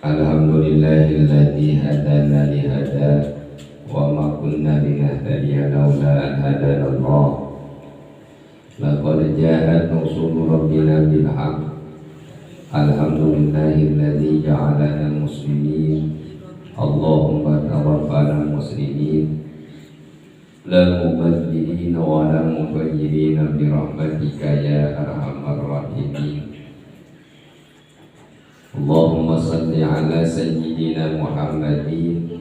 Alhamdulillahilladzi hadana li hada wa ma kunna linahtadiya laula an hadana Allah. Laqad ja'at rusulu rabbina bil haqq. Alhamdulillahilladzi ja'alana muslimin. Allahumma tawaffana muslimin la mubadzirina wa la mughayyirina bi rahmatika ya arhamar rahimin. Allahumma salli ala sayyidina Muhammadin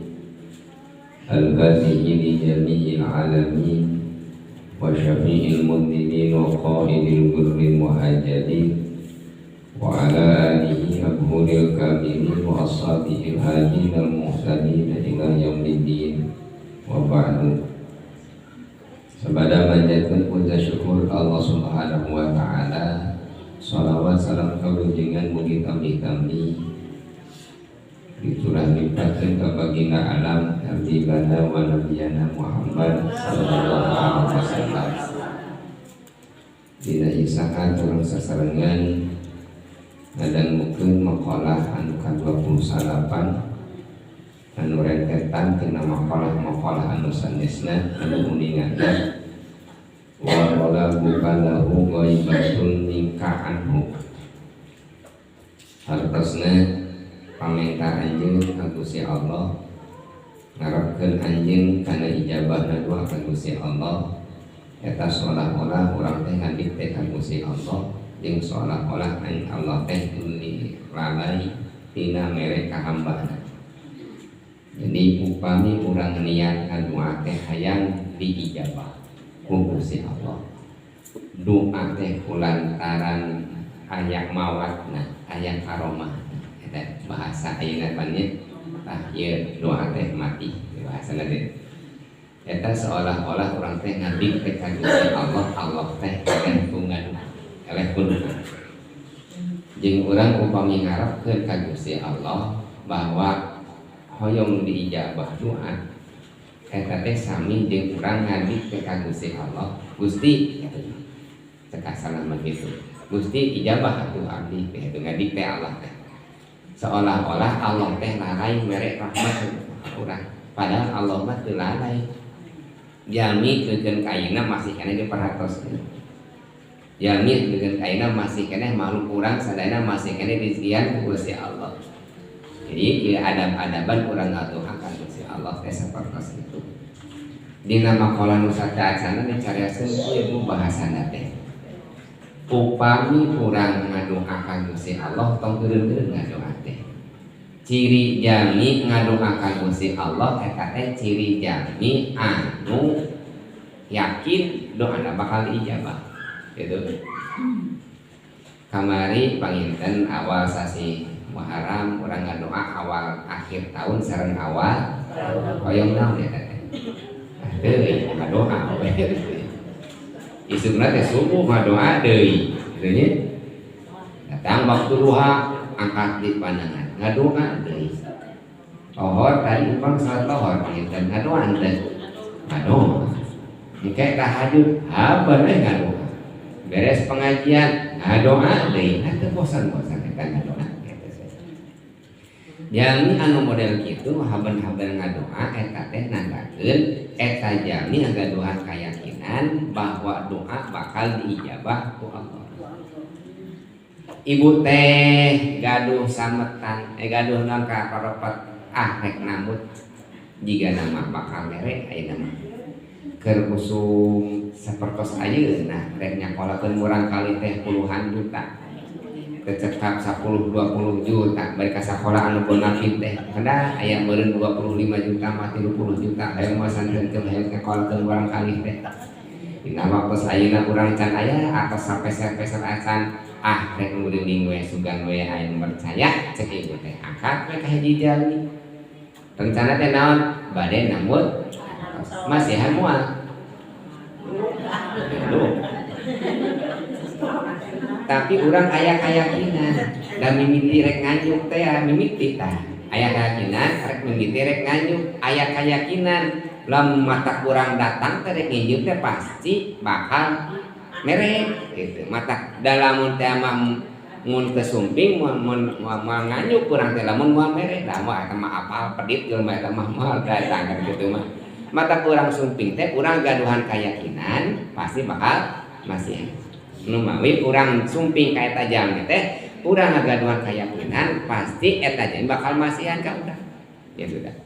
al-fatihi li jami'il alamin wa syafi'il mudhnibin wa qaidil ghurril muhajjalin wa ala alihi abhuril kamilin wa ashabihil hadin al-muhtadin ila yaumiddin wa ba'du. Sebada manjatkan puja syukur Allah Subhanahu wa ta'ala. Salawat salam kawujengan mugi tambih-tambih dicurah limpahkeun ka baginda alam habibana wa nabiyana Muhammad sallallahu alaihi wasallam. Dina isahan urang sasarengan ngadangukeun maqalah anu ka-29 anu rentetan tina maqalah-maqalah anu sanesna anu uninganna wa talabuka lahu ghaibatun minka anhu. Hartosna pamenta anjeun ka Gusti Allah, ngarepkeun anjeun kana ijabahna doa ka Gusti Allah, eta seolah-olah urang teh ngadikte ka Gusti Allah jeung seolah-olah Allah teh lalai tina mere ka hambana. Jadi upami urang niat ngadoa teh hayang diijabah ku Gusti Allah, doa teh kulantaran aya mawatna, aya karomahna. Eta bahasa ayeuna pan nya, tah ieu doa teh mati bahasana teh. Eta seolah-olah urang teh ngadikte ka Gusti Allah, Allah teh eleh ku ngadoa, eleh ku doa. Jeung urang upami ngarepkeun ka Gusti Allah bahwa hoyong diijabah doa, eta teh sami jeung urang ngadikte ka Gusti Allah, Gusti cek asalna mah kitu, Gusti ijabah atuh abdi teh, itu ngadikte Allah teh. Seolah-olah Allah teh lalai mere rahmat urang, padahal Allah mah teu lalai. Jalmi teukeun ka ayeuna masih keneh diperhatoskeun, jalmi teukeun ka ayeuna masih keneh makhluk urang sadayana masih keneh dizian ku Gusti Allah. Jadi ieu adab-adaban urang ngadoa ka Gusti Allah teh sapertos itu. Dina maqalah nu sateuacanna dicarioskeun ku ieu bahasana teh, upami urang ngadoa ka Gusti Allah tong eureun-eureun ngadoa teh. Ciri jalmi ngadoa ka Gusti Allah eta teh ciri jalmi anu yakin doana bakal diijabah gitu. Kamari panginten awal sasi Muharram urang ngadoa awal akhir tahun sareng awal hoyong naon eta teh? Ah teuing ngadoa we. Isukna teh subuh ngadoa deui kitu nya. Datang waktu duha angkat di pandangan ngadoa deui. Lohor tadi upang salat lohor panginten ngadoa teh. Ngadoa. Engke tahajud haban we ngadoa. Beres pengajian ngadoa deui. Teu bosan-bosan eta ngadoa. Jalmi anu model kitu haben-haben ngadoa eta teh nandakeun eta jalmi ngagaduhan keyakinan bahwa doa bakal diijabah ku Allah. Ibu teh gaduh sametan, gaduh naon ka parepet, ah rek nambut jiga nama bakal mere ayeuna mah. Keur usum sapertos ayeuna rek nyakolakeun murang kali teh puluhan juta. Cekap 10-20 juta bari ka sakola anu bonafit teh kada aya meureun 25 juta mah 30 juta hayang mah santenkeun hayang nyakolakeun murang kali teh. Dina waktu ayeuna urang can aya atos sapeser-peser acan, ah rek nguriling we sugan we aya nu percaya cek ibu teh angkat we ka hiji jalmi. Rencana teh naon? Bade nambut masihan moal. Tapi urang aya kayakinan da mimiti rek nganjuk teh ya mimiti tah aya keyakinan rek mimiti rek nganjuk, aya keyakinan lamun mata kurang datang teh rek nginjem teh pasti bakal mere gitu. Mata dalamun teh mah Mun teu sumping, mun mun moal nganyuk urang teh lamun moal mere. Da mah eta mah apal pedit jelema eta mah, moal datang kan kitu mah. Mata kurang sumping teh urang gaduhan keyakinan pasti bakal masihan. Nu mawi urang sumping ka eta jalmi teh urang ngagaduhan keyakinan pasti eta jalmi bakal masihan ka urang. Ya sudah.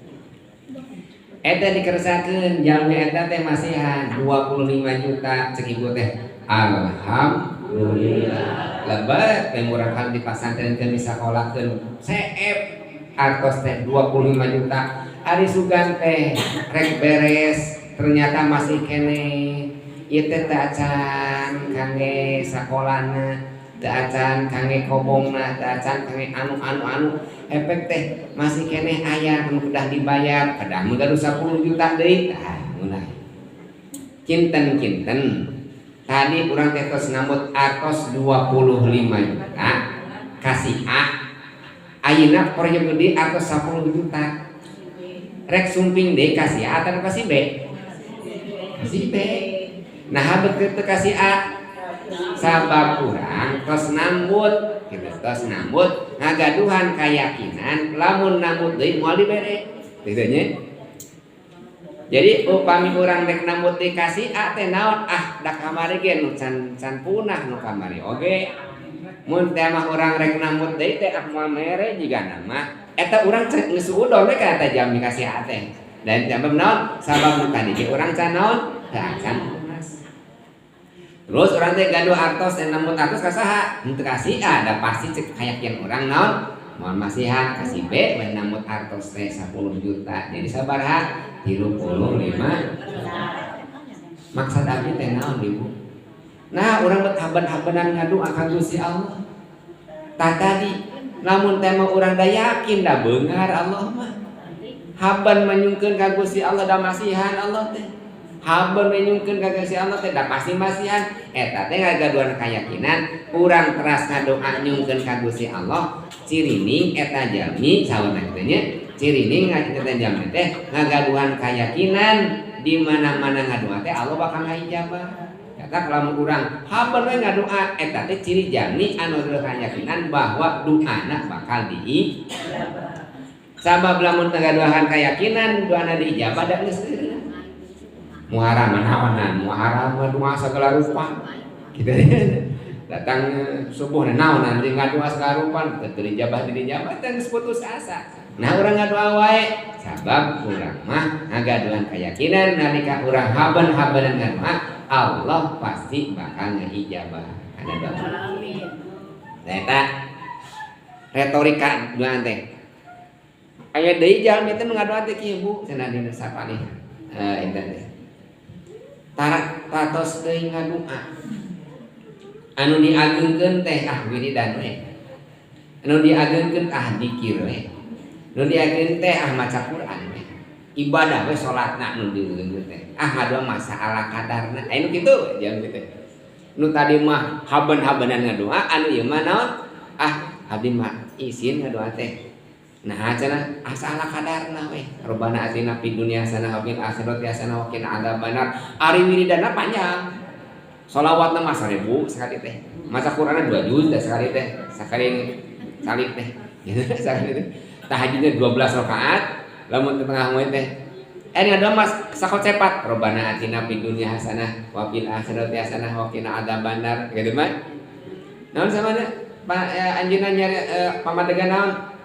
Eta dikersakeun jalmi eta teh masihan 25 juta, cek ibu teh alhamdulillah. Lebat teh murah kali dipasantrenkeun, disakolakeun CF artos teh 25 juta. Ari sugan teh rek beres, ternyata masih keneh ieu teh, teu acan kangge sakolana, teu acan kangge kobongna, teu acan kangge anu anu anu efek teh masih keneh aya nu kedah dibayar, kedah mun gaduh 10 juta deui. Tah mulai kinten-kinten tadi urang teh tos nambut artos 25 juta kasih A, ayeuna proyek gede artos 10 juta, rek sumping deui kasih A atau kasih B? Kasih B. Nah, betul teu kasih A? Sabab urang tos nambut gitu, tos nambut ngagaduhan keyakinan lamun nambut deui moal dibere gitu nya. Jadi upami urang rek nambut deui kasih A teh naon, ah da kamari ge nu can can punah nu kamari oge, mun teh mah urang rek nambut deui teh ah moal mere jigana mah. Eta urang geus suudon we ka eta jalmi kasih A teh. Dan sabab naon? Sabab nu tadi ge urang can naon, teu acan lunas. Terus urang teh gaduh artos dan nambut artos ka saha? Henteu kasih A da pasti cek kayakinan urang naon, moal masihan. Kasih B we nambut artos teh 10 juta, jadi sabaraha? 35. Maksud abdi teh naon, Ibu? Nah, urang bet haben-habenan ngadoa ka Gusti Allah. Tah tadi lamun teh mah urang da yakin da beunghar Allah mah. Haben menyungkeun ka Gusti Allah da masihan Allah teh. Haben menyungkeun ka Gusti Allah teh da pasti masihan. Eta teh ngagaduhan keyakinan urang teras ngadoa nyungkeun ka Gusti Allah, cirining eta jalmi sauna kitu nya. Cirining eta jalmi teh ngagaduhan keyakinan di mana-mana ngadoa teh Allah bakal ngajabah. Kata lamun urang haben we ngadoa, eta teh ciri jalmi anu keyakinan bahwa doana bakal diijabah. Sabab lamun teu gaduhan keyakinan doana diijabah da geus muharam naonan, muharam mah doa segala rupa gitu. Datang subuh naon nanti ngadoa segala rupa teu diijabah, diijabah teh geus putus asa. Nah, urang ngadoa wae sabab urang mah ngagaduhan keyakinan nalika urang haben-habenan ngadoa Allah pasti bakal ngijabah kana doa. Amin. Nah, eta retorika doa teh. Aya deui jalmi teh nu ngadoa teh kieu, Bu, cenah dina sapalih eta teh. Tarak patos deui ngadoa. Anu diagengkeun teh ah wiridan we. Anu diagengkeun ah dikir we. Nu diagengkeun teh ah maca Quran we. Ibadah we, salatna nu diagengkeun teh. Ah ngadoa mah saala kadarna. Aya nu kitu jalmi teh. Nu tadi mah haben-habenan ngadoa, anu ieu mah naon? Ah abdi mah isin ngadoa teh. Nah, cenah asa ala kadarna we. Robbana atina fid dunya hasanah wa fil akhirati hasanah wa qina adzabannar. Ari wiridana panjang. Sholawatna mah 1000 sekali teh. Maca Qur'anna 2 juz dah sekali teh. Sakali salik teh. Gitu sekali teh. Tahajudnya 12 rakaat, lamun tengah moe teh. Eh ngadoa mah sakocepat. Robbana atina fid dunya hasanah wa fil akhirati hasanah wa qina adzabannar. Gitu mah. Naon samana? Pak anjeunna nyari pamadegan naon?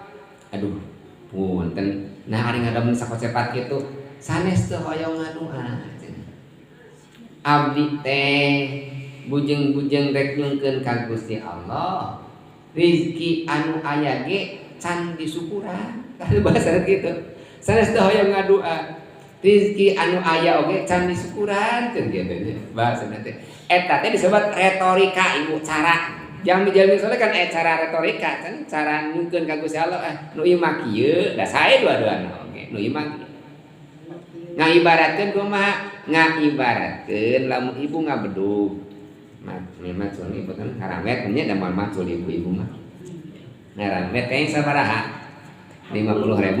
Aduh, punten. Nah, ari ngadam sakocepat kitu, sanes teu hoyong ngadoa. Abdi teh bujeng-bujeng rek nyungkeun ka Gusti Allah. Rizki anu aya ge can disukuran. Tah bahasa kitu. Sanes teu hoyong ngadoa. Rizki anu aya oge can disukuran teu kitu nya bahasana teh. Eta teh disebut retorika, Ibu, cara jalmi-jalmi soleh kan cara retorika kan, cara nyungkeun ka Gusti Allah, nu ieu mah kieu da sae dua-duana oge, nu ieu mah kieu. Ngaibaratkeun kumaha? Ngaibaratkeun lamun ibu ngabedug memang macul ibu kan ngaramet nya, da moal macul ibu-ibu mah. Ngaramet teh sabaraha? 50.000,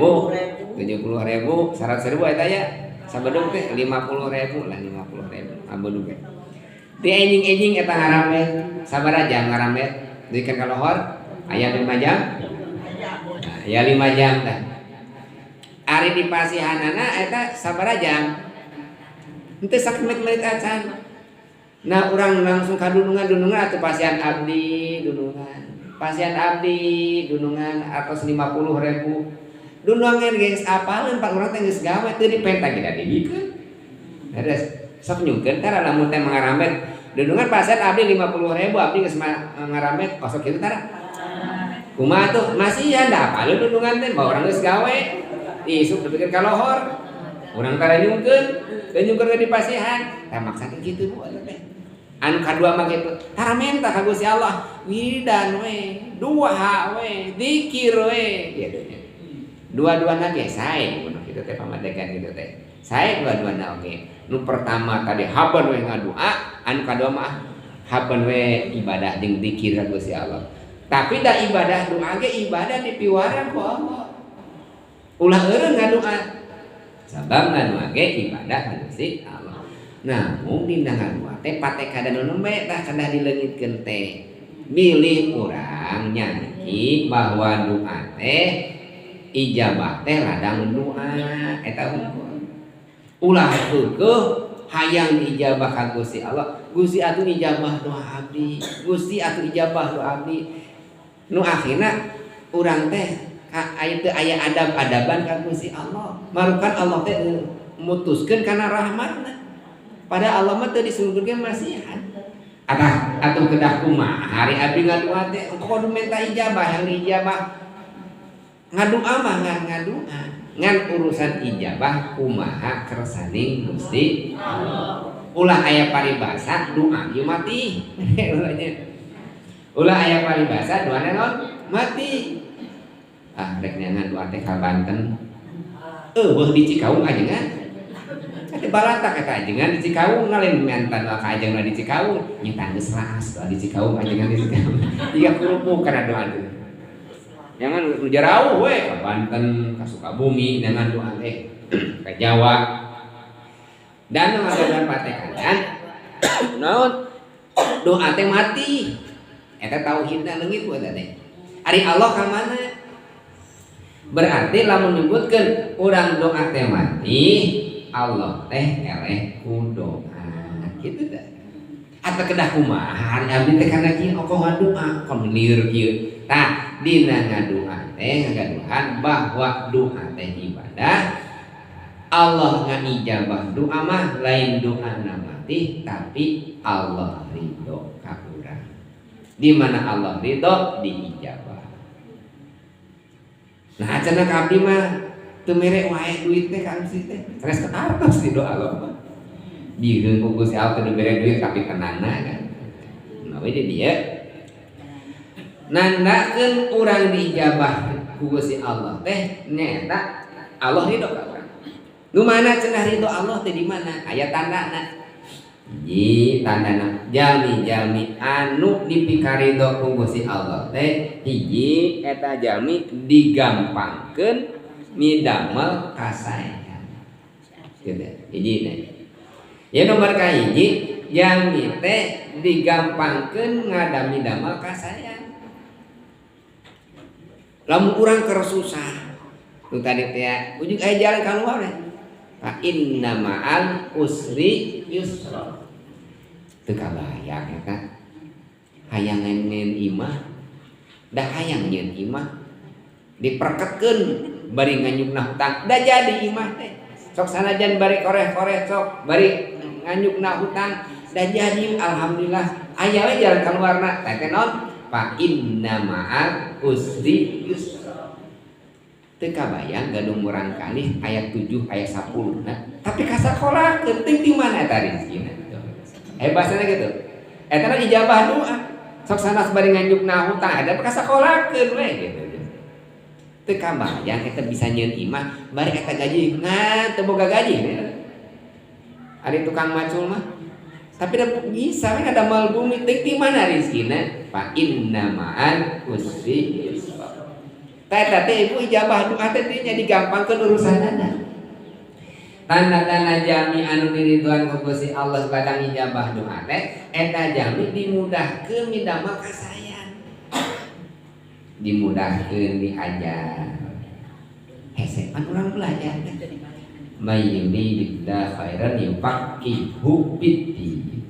70.000, 100.000 eta ya. Sabedug teh 50.000 lah, 50.000 ngabedug teh. Di enjing-enjing eta ngaramet sabaraha jam ngaramet? Duikeun ka lohor aya 5 jam. Nah, aya 5 jam tah. Ari di pasihanana eta sabaraha jam? Henteu sakemet-menit acan. Nah urang langsung ka dunungan-dunungan atuh pasihan abdi dunungan. Pasihan abdi dunungan atos 50.000. Dunungan geus apaleun pak urang teh geus gawe teu dipenta ge da dibikeun. Beres sok nyungkeun tara lamun teh mangarambet dunungan pasihan abdi 50.000 abdi geus ngarambet kosok kitu tara. Kumaha tuh masihan da apaleun dunungan teh bawa urang geus gawe. Isuk dipikir ka lohor. Urang tara nyungkeun, teu nyungkeun di pasihan. Tah maksana kitu bu eta teh. Anu kadua mah kitu, tara menta ka Gusti Allah, wiridan we, doa we, zikir we kitu nya. Dua-duana ge sae mun kitu teh pamadegan kitu teh. Sae dua-duana oge. Nu pertama tadi haban we ngadoa, anu kadua mah haban we ibadah jeung zikir ka Gusti Allah. Tapi da ibadah doa ge ibadah dipiwarang ku Allah. Ulah eureun ngadoa. Sabab ngadoa ge ibadah ka Gusti Allah. Namun dina ngadoa teh patekada nu nembe tah kedah dileungitkeun teh. Bilih urang nyangki bahwa doa teh ijabah teh ladang doa eta hungkul. Ulah keukeuh hayang diijabah ka Gusti Allah. Gusti atuh ijabah doa abdi. Gusti atuh ijabah doa abdi. Nu akhirna urang teh aya teu aya adab-adaban ka Gusti Allah. Marukan Allah teh mutuskeun kana rahmatna. Padahal Allah mah teu disungkeun masihan. Atah atuh kedah kumaha hari abdi ngadoa teh kudu minta ijabah yang diijabah. Ngadoa mah ngan ngadoa. Ngan urusan ijabah kumaha kersaning Gusti Allah. Ulah aya paribasa doa ieu mati. Ulah aya paribasa doana naon? Mati. Ah rek neangan doa teh ka Banten. Eueuh di Cikaung ajengan. Ate balatak eta ajengan di Cikaung ngalain mantan doa ka ajengan di Cikaung nya geus raas doa di Cikaung ajengan di Cikaung. Tiga kerupuk kana doa teh. Jangan nu jarauh we ka Banten, ka Sukabumi dengan doa teh ka Jawa. Dan ngagaduhan patekadan naon doa teh mati. Eta tauhidna leungit ku eta teh. Ari Allah ka mana? Berarti lamun nyebutkeun urang doa teh mati, Allah teh eleh ku doa. Kitu teh. Atau kedah kumaha hari abdi teh kana kieu oko ngadoa kon lieur kieu. Tah dina ngadoa teh ngagaduhan bahwa doa teh ibadah. Allah ngijabah doa mah lain doa mati tapi Allah ridho ka urang. Di mana Allah ridho diijabah. Nah cenah ka abdi mah teu mere wae duit teh ka abdi teh. Sanes artos di doa Allah mah. Diheung ku Gusti Allah teu dibere duit tapi tenangna kan. Nah we di dieu nandakeun urang diijabah ku Gusti Allah teh nyaeta Allah ridho ka urang. Nu mana cenah ridho Allah teh di mana? Aya tandana. Hiji tandana jalmi-jalmi anu dipikaridho ku Gusti Allah teh hiji eta jalmi digampangkeun midamel kasaean. Gitu. Hiji teh. Ya nomor kahiji jalmi teh digampangkeun ngadami damel kasaean. Lamun urang keur susah nu tadi teh ujug aya jalan keluar teh. Fa inna ma'al usri yusra. Teu kabayang eta. Hayang nyeun imah, da hayang nyeun imah diperketkeun bari nganyukna hutang, da jadi imah teh. Sok sanajan bari koreh-koreh sok bari nganyukna hutang, da jadi alhamdulillah aya we jalan keluarna. Teh teh naon? Fa inna ma'al usri yusra. Teu kabayang gaduh murang kali ayat 7 ayat 10 nah, tapi kasakolakeun teuing ti mana eta rezekina. Bahasana gitu. Eta mah ijabah doa. Sok sanas bari nganyukna hutang ada kasakolakeun we gitu. Teu kabayang eta bisa nyieun imah bari eta gaji ngan teu boga gaji. Ari tukang macul mah tapi da bisa we ngadamel bumi teuing ti mana rezekina? Fa inna ma'al usri yusra. Tah eta teh ibu ijabah doa teh nya digampangkeun urusanana. Tanda-tanda jami anu diridhoan ku Gusti Allah badang ijabah doa teh eta jami dimudahkeun midamel kasaean. Dimudahkeun diajar. Hese pan urang belajar teh. May yuridillahu khairan yufaqihu fiddin.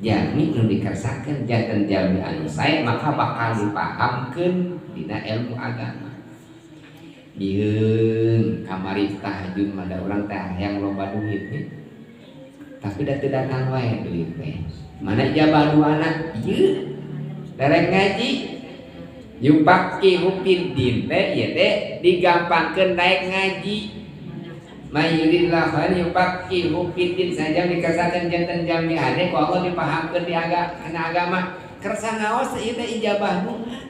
Jalmi nu dikersakeun janten jalmi anu sae maka bakal dipahamkeun dina ilmu agama. Dieun kamari tahajud mah da urang teh hayang loba duit nya. Tapi da teu datang wae duit teh. Mana ijabah doana? Ieu. Derek ngaji yufaqihu fiddin teh ieu teh digampangkeun daek ngaji. May yuridillahu khairan yufaqihu fiddin saja dikasakeun janten jalmi hade ku Allah dipahamkeun di agama. Kersa ngaos ieu teh ijabah doa.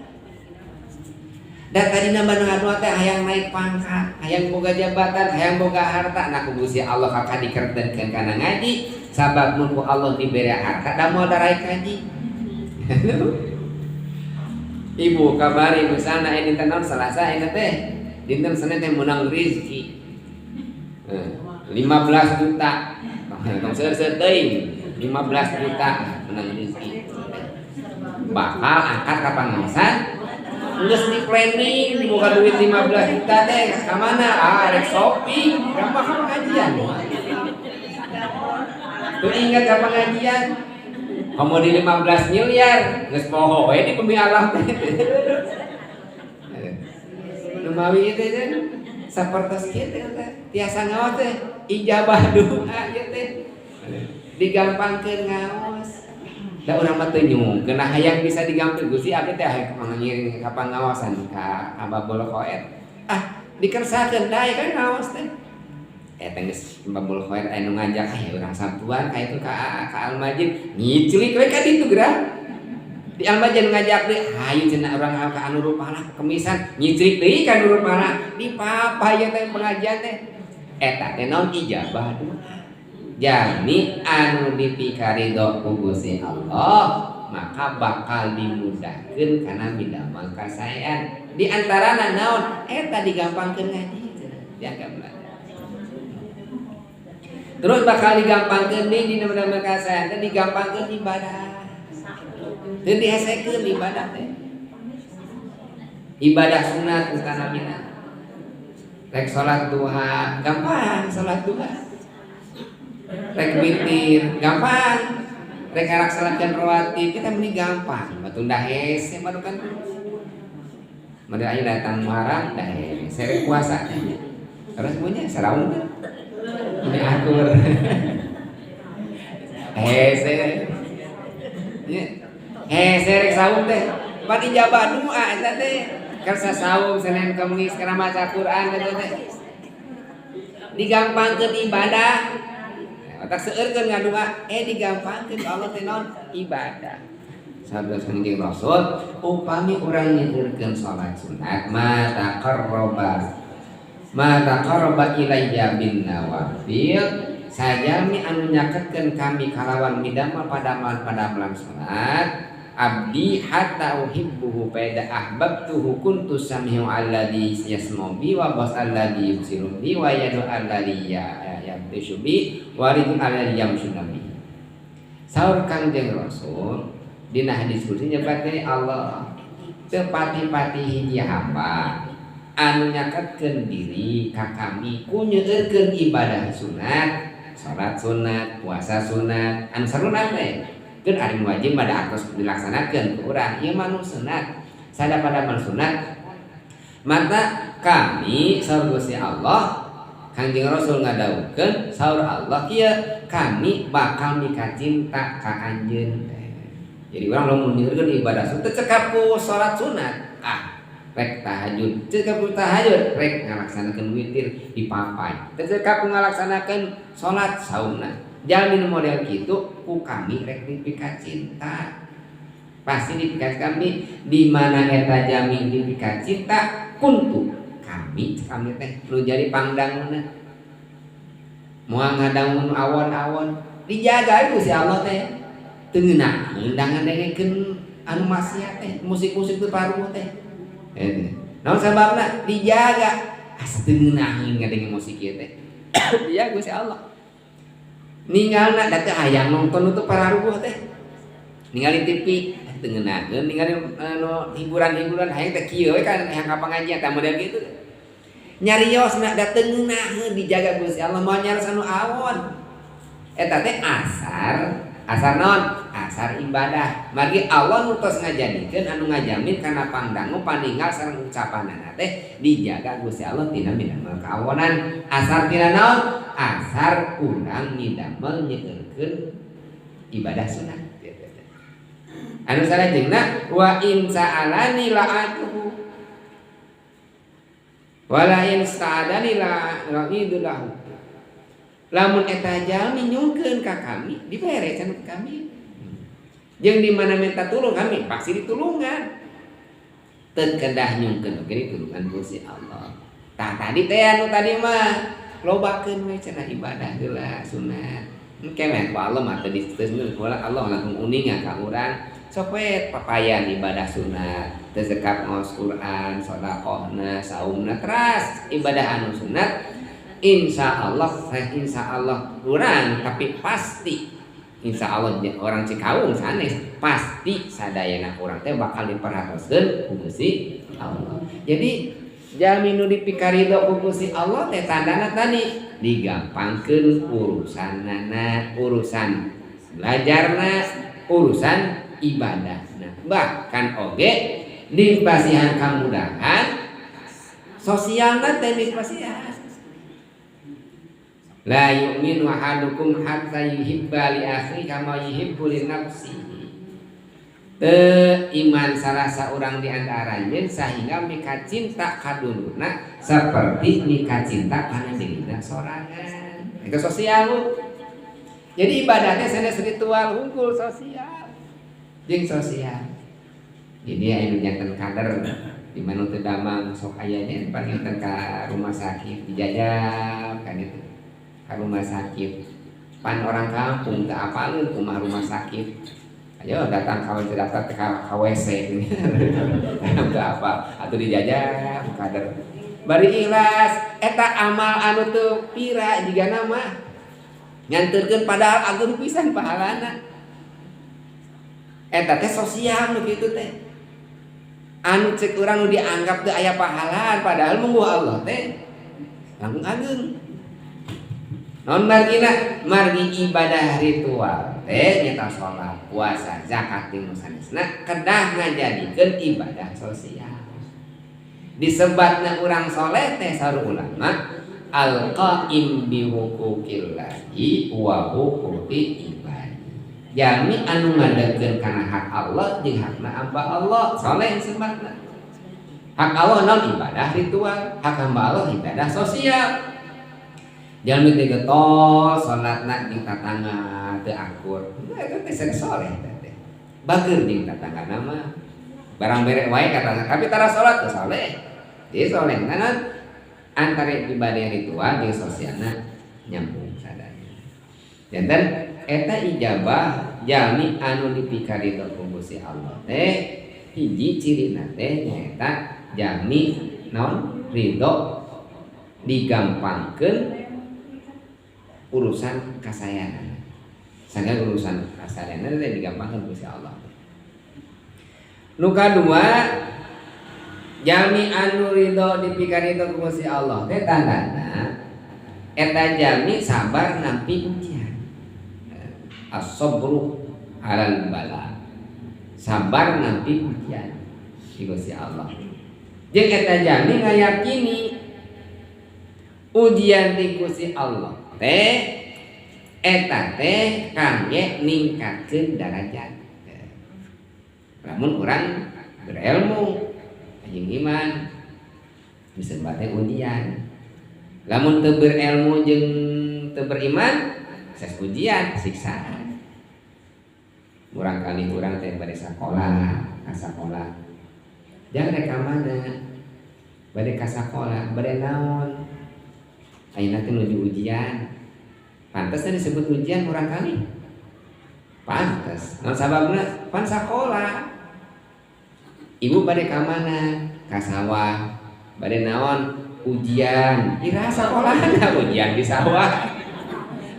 Da tadina mah ngadua teh hayang naik pangkat, hayang boga jabatan, hayang boga harta. Nah ku Gusti Allah kakak dikertenkeun kana ngaji, sabab mun ku Allah dibere harta da moal daraek ngaji. Ibu kabari misalna ini dinten naon Selasa ini teh dinten Senin teh menang rezeki 15 juta. Tong seueur-seueur teuing 15 juta menang rezeki. Bakal angkat ka pangaosan geus di planning buka duit 15 juta teh ka mana? Ah rek shopping, gampang ka pengajian. Tuh ingat ka pengajian. Komo di 15 miliar geus poho we di bumi alam teh. Numawi itu teh sapertos kieu teh tiasa ngaos teh ijabah doa ieu teh. Digampangkeun ngaos. Da urang mah teu nyungkeun hayang bisa digampil Gusti abdi teh hayang mangiring ka pangaosan ka Ababul Khair. Ah dikersakeun dae kan ngaos teh. Eta geus Babul Khair anu ngajak aya urang Sabtuan ka itu ka Al Majid ngiclik we ka ditu geura. Di Al Majid ngajak deui hayu cenah urang ka anu rupalah kemisan ngiclik deui ka anu rupalah di papa ieu teh pengajian teh. Eta teh naon ijabah doa. Jalmi anu dipikaridho ku Gusti Allah maka bakal dimudahkeun kana midamel kasaean. Di antarana naon? Eta digampangkeun ngaji cenah dianggap belajar. Terus bakal digampangkeun deui dina midamel kasaean teh digampangkeun ibadah. Teu dihesekeun ibadah teh. Ibadah sunat utamina. Rek salat duha, gampang salat duha. Rek witir, gampang. Rek ngalaksanakeun rawatib kita meni gampang. Batunda hese mah kan. Made aya datang Muharram dah hese rek puasa. Terus punya saraung teh. Ini akur. Hese. Ya. Hese rek saum teh. Pan ijabah doa eta teh. Kersa saum Senin Kamis kana maca Quran eta teh. Digampangkeun ibadah. Otak seueurkeun ngadua, digampangkeun Allah teh naon ibadah. Sabda Kanjeng Rasul, upami urang nyeueurkeun salat sunat ma taqarraba ilayya bin nawafil sajami anu nyaketkeun kami kalawan midamel padamelan-padamelan salat abdi hatta uhibbuhu fa ahbabtuhu kuntu sami'u alladzi yasma'u bi wa bas alladzi yubsiru bi wa yadu alladzi yabtishu bi wa ridul alladzi yamshu bi. Saur Kangjeng Rasul dina hadis qudsi nyebat deui Allah teu pati-pati hiji hamba anu nyaketkeun diri ka kami ku nyeueurkeun ibadah sunat, salat sunat, puasa sunat, anu sarunat teh. Keun ari wajib mah da atos dilaksanakeun ku urang, ieu mah nu sunat. Sada pada sunat mata kami saur Gusti Allah Kangjeng Rasul ngadawuhkeun saur Allah kieu kami bakal mikacinta ka anjeun teh. Jadi urang lamun nyeueurkeun ibadah sunat teu cekap ku salat sunat, ah rek tahajud, cekap ku tahajud rek ngalaksanakeun witir dipapai. Teu cekap ku ngalaksanakeun salat saumna. Jalmi nu model kitu ku kami rek dipikacinta. Pasti dipika kami di mana eta jami dipikacinta kuntu kami kami teh nu jadi pangdangna. Moal ngadangun awon-awon dijaga ku si Allah teh. Teu ngeunaheun dangan dengekeun anu maksiat teh, musik-musik teu paruh teh. Naon sababna dijaga asa teu ngeunaheun ngadenge musik ieu teh. Dijaga ku si Allah. Ninggalna da teu hayang nonton nu teu pararuguh teh. Ningali TV teu ngeunaheun ningali anu hiburan-hiburan hayang teh kieu we kan hayang ka pangajian tah model kitu. Nyariosna da teu ngeunaheun dijaga Gusti Allah moal nyarios anu awon. Eta teh asar, asar naon? Asar ibadah. Margi Allah nu tos ngajadikeun anu ngajamin kana pangdangu paninggal sareng ucapanana teh dijaga Gusti Allah tina midamel kaawonan. Asar tina naon? Asar urang midamel nyeurkeun ibadah sunat. Anu salajengna wa in sa'alani la'atuhu wa la in sta'adani la ra'idu lahu. Lamun eta jalmi nyungkeun ka kami dibere cenah ka kami. Jeung di mana minta tulung kami pasti ditulungan. Teu kedah nyungkeun oge ditulungan Gusti Allah. Tah tadi teh anu tadi mah lobakeun we cenah ibadah heula sunat. Engke meh ku Allah mah teu diteuskeun ku Allah langsung uninga ka urang. Sok we papayan ibadah sunat, teu zekap ngaos Quran, sedekahna, saumna teras ibadah anu sunat. Insya Allah, insya Allah kurang, tapi pasti insya Allah orang Cikawung sanes pasti sadayana urang teh bakal diperhatoskeun ku Gusti Allah. Jadi jalmi nu dipikarido ku Gusti Allah teh tandana tadi digampangkeun urusanana, urusan belajarna, urusan ibadahna. Bahkan oge dipasihan kamudahan sosialna teh dipasihan. La yu'minu ahadukum hatta yuhibba li akhihi kama yuhibbu li nafsihi. Teu iman salah saurang di antara anjeun sehingga mika cinta ka dulurna seperti mika cinta kana dirina sorangan. Itu sosial bu. Jadi ibadahnya sanes ritual hungkul sosial. Jeung sosial. Jadi aya nu janten kader di mana teu damang sok aya nya panginten ka rumah sakit dijajab kan itu. Ka rumah sakit. Pan orang kampung teu apaleun kumaha rumah sakit. Ayo datang kawan teu daftar ke KWC. Teu apa atuh dijajab kader. Bari ikhlas eta amal anu teu pira jigana mah nganterkeun padahal agung pisan pahalana. Eta teh sosial nu kitu teh. Anu cek urang nu dianggap teu aya pahalaan padahal mungguh Allah teh langkung ageung. Non margina margi ibadah ritual teh nyata salat, puasa, zakat jeung nu sanesna kedah ngajadikeun ibadah sosial. Disebatna urang soleh teh saur ulama al-qaim bi huquqillahi wa huquqi ibadi. Jalmi anu ngadegkeun kana hak Allah jeung hakna hamba Allah soleh sebatna. Hak Allah naon ibadah ritual, hak hamba Allah ibadah sosial. Jalmi teh getol salatna jeung tatangga teu akur. Eta teh sanes soleh teh. Bager jeung tatangga mah. Barang bere wae katana, tapi tara salat teu soleh. Jadi soleh naon antara ibadah ritual jeung sosialna nyambung sadaya. Janten eta ijabah jalmi anu dipikaridho ku Gusti Allah teh hiji cirina teh nyaeta jalmi naon ridho digampangkeun urusan kasayanan. Sangga urusan kasayanan teh digampangkeun ku Gusti Allah. Nu kadua jalmi anu ridho dipikaridho ku Gusti Allah teh tandana eta jalmi sabar nampi ujian. As-sabru alal bala. Sabar nampi ujian di Gusti Allah. Jeung eta jalmi ngayakini ujian di Gusti Allah teh eta teh kangge ningkatkeun darajat. Lamun urang berilmu jeung iman disebut teh ujian. Lamun teu berilmu jeung teu beriman ses ujian siksaan. Murang kali urang teh bade sakola, ka sakola. Jangan rek ka mana? Bade ka sakola, bade naon? Ayeuna teh nuju ujian. Pantes teh disebut ujian murang kali. Pantes. Naon sababna? Pan sakola. Ibu bade ka mana? Ka sawah. Bade naon? Ujian. Iraha sakolana ujian di sawah.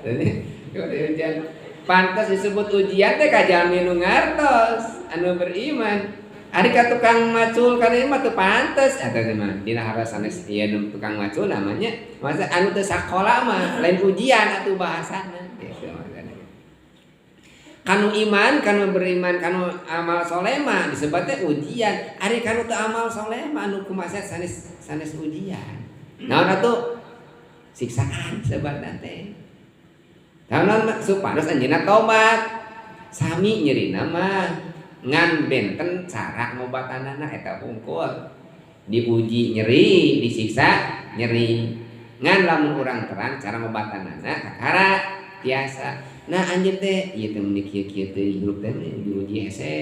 Jadi ujian. Pantes disebut ujian teh ka jalmi nu ngartos. Anu beriman. Ari ka tukang macul kana ieu mah teu pantes eta teh mah dina harasa sanes ieu nu tukang macul namanya masa anu teu sakola mah lain ujian atuh bahasana gitu maksudna. Kanu iman, kanu beriman, kanu amal soleh mah disebut teh ujian. Ari kanu teu amal soleh mah anu kumaha sanes sanes ujian. Naon atuh? Siksaan sebatna teh. Naon supados anjeunna tobat. Sami nyerina mah ngan benten cara ngobatanana eta hungkul. Diuji nyeri, disiksa nyeri. Ngan lamun urang terang cara ngobatanana kakara tiasa. Nah anjeun teh ieu teh mun kieu-kieu teh hirup teh diuji hese.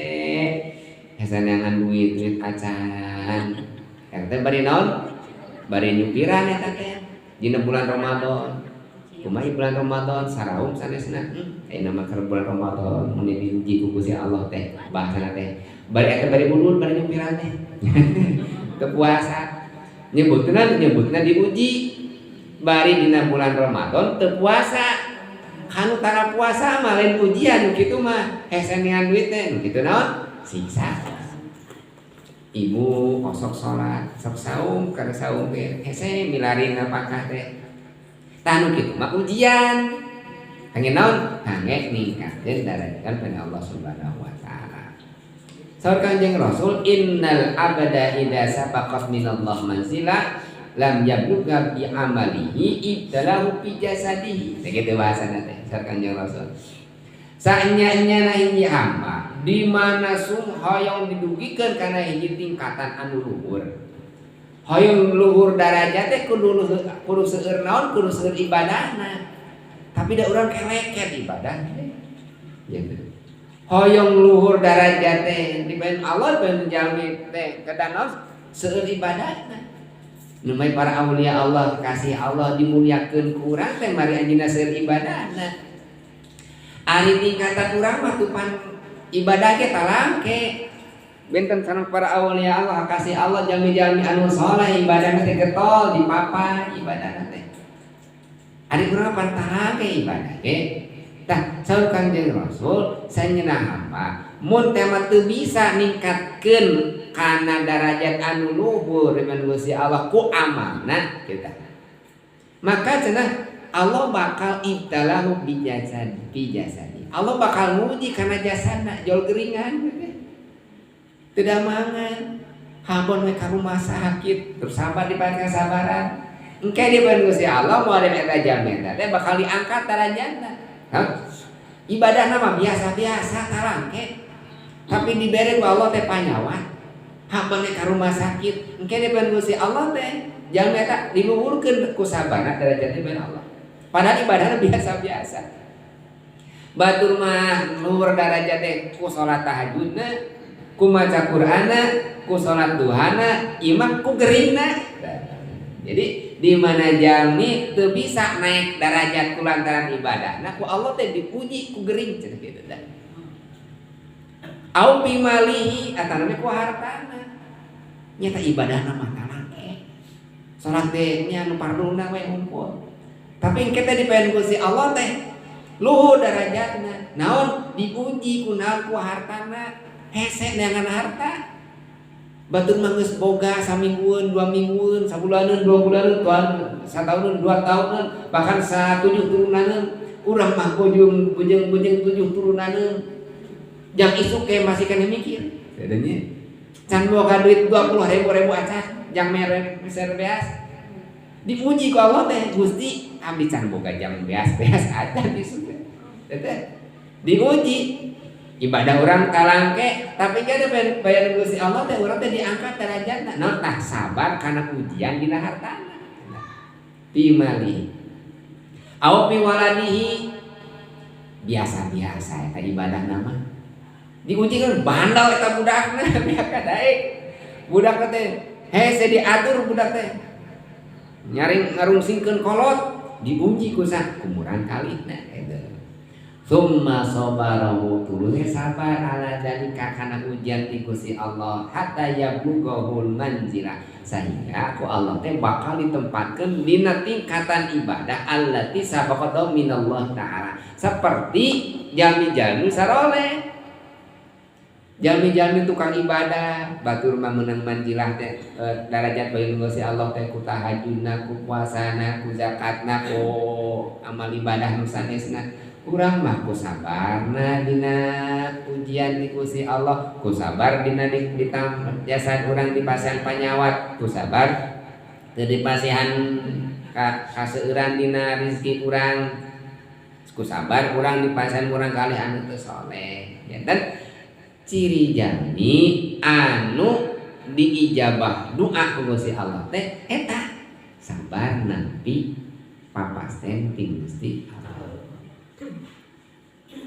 Hese neangan duit duit acan. Eta teh bari naon? Bari nyupiran eta teh dina bulan Ramadan. Kumaha bulan Ramadan saraum sanesna. Ayeuna mah keur bulan Ramadan mun diuji ku Gusti Allah teh bahasana teh. Bari eta bari ulun bari nyupiran teh. Teu puasa. Nyebutna nyebutna diuji. Bari dina bulan Ramadan teu puasa. Kanu tara puasa mah lain ujian nu kitu mah hese neangan duit teh nu kitu naon? Siksa. Ibu osok salat, sok saum kana saum teh hese milari napakah teh. Tah nu kitu mah ujian. Kangge naon? Kangge ningkatkeun darajat pada Allah Subhanahu wa taala. Saur Kanjeng Rasul, innal abda idza sabaqat minallah manzila lam yablugha bi amalihi ibtalahu bi jasadihi. Tah kitu bahasana teh saur Kanjeng Rasul. Saenya-enyana hiji hamba di mana sung hoyong didugikeun kana hiji tingkatan anu luhur. Hoyong luhur darajat teh kudu kudu seueur naon kudu seueur ibadahna. Tapi da urang keleket ibadah teh. Gitu. Hoyong luhur darajat teh dibaen Allah baen jalmi teh kedah naon seueur ibadahna. Nu mah para aulia Allah kasih Allah dimuliakeun ku urang teh mari anjeunna seueur ibadahna. Ari tingkatan urang mah tupan ibadah ge talangke. Benten sareng para aulia Allah kasih Allah jalmi-jalmi anu saleh ibadahna teh getol dipapah ibadahna teh. Ari urang pan talangke ibadah ge. Tah saur Kanjeng Rasul sanyeuna hamba mun teh mah teu bisa ningkatkeun kana darajat anu luhur dengan Gusti Allah ku amalna kita. Maka cenah Allah bakal ibtalahu bijasad bijasadi. Allah bakal nguji kana jasana jol geringan tidak mangan habon we ka rumah sakit terus sabar dipakai sabaran engke di Gusti Allah moal eta jalmi eta teh bakal diangkat darajatna. Hah? Ibadahna mah biasa-biasa tarangke. Tapi dibere ku Allah teh panyawa. Habon we ka rumah sakit engke di Gusti Allah teh jalmi eta diluhurkeun ku sabarna darajatna bae Allah. Padahal ibadahna biasa-biasa. Batur mah luhur darajat teh ku salat tahajudna, ku maca Qur'ana, ku salat duhana, ieu mah ku geringna. Jadi di mana jalmi teu bisa naik darajat ku lantaran ibadahna, ku Allah teh dipuji ku gering cenah kitu teh. Au bimalihi atanapi ku hartana. Nyata ibadahna mah talangke. Salat teh nya nu farduna we hungkul. Tapi engke teh dipaen Gusti Allah teh luhur darajatna. Naon diuji ku naon ku hartana. Hese neangan harta. Batur mah geus boga saminggueun, 2 minggueun, sabulaneun, 2 bulaneun, tuan satauneun, 2 tauneun, bahkan satujuh turunaneun. Urang mah bojong bujeng-bujeng 7 turunaneun. Jang isuk ke masih kena mikir. Bedanya can boga duit 20.000 ribu acan jang mere meser beas. Dipuji ku Allah teh Gusti abdi can boga jang beas-beas acan isuk teh. Teh diuji ibadah orang kalangke tapi kan bayar Gusti Allah teh urang teh diangkat derajatna. Naon tah sabar kana ujian dina hartana. Fi mali au fi waladihi biasa-biasa eta ibadah nama. Diuji kan bandal eta budakna biaka daek. Budak teh hese diatur budak teh. Nyaring ngarungsingkeun kolot diuji ku sah kumuran kalihna eta. Summa sabarahu tuluy sabar ala dalika kana ujian ti Gusti Allah hatta yablughul manzila sehingga ku Allah teh bakal ditempatkeun dina tingkatan ibadah allati sabaqat minallah taala seperti jami-jami saroleh. Jalmi-jalmi tukang ibadah batur mah meunang manjilah teh darajat bae Gusti Allah teh ku tahajudna, ku puasana, ku zakatna, ku amal ibadah nu sanesna. Urang mah ku sabarna dina ujian di Gusti Allah, ku sabar dina di jasad urang dipasihan panyawat, ku sabar teu dipasihan kaseueuran dina rezeki urang, ku sabar urang dipasihan urang kalih anu teu soleh. Janten ciri jalmi anu diijabah doa ku Gusti Allah teh eta sabar nampi papasten ti Gusti Allah.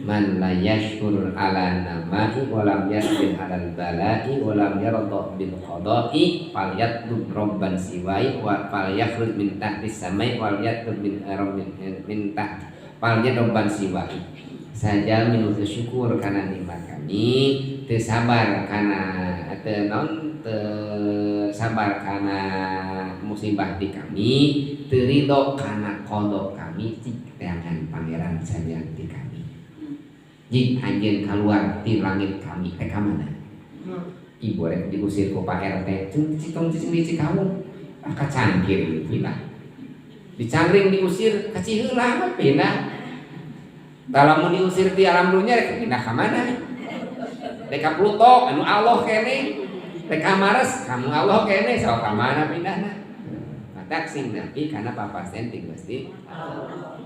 Man la yashkur ala namai wa lam yasbir ala balai wa lam yarda bil qada'i falyatlub rabban siwai wa falyakhruj min tahti samai wal yatlub min rabbin min tahti falyatlub rabban siwai. Sajalmi nu teu syukur kana nikmat kami, teu sabar kana teu naon teu sabar kana musibah di kami, teu ridho kana qada kami, cik teangan pangeran sajang di kami. Jig anjeun kaluar ti langit kami teh ka mana? Ibu rek diusir ku Pak RT, cung cicong cicing di Cikawung, ah kacangkir pindah. Dicangring diusir ka Ciheula mah pindah. Lamun diusir di alam dunia rek pindah ka mana? Rek ka Pluto anu Allah kene, rek ka Mars kamu Allah kene, sok ka mana pindahna? Matak sing nampi kana papasten ti Gusti Allah.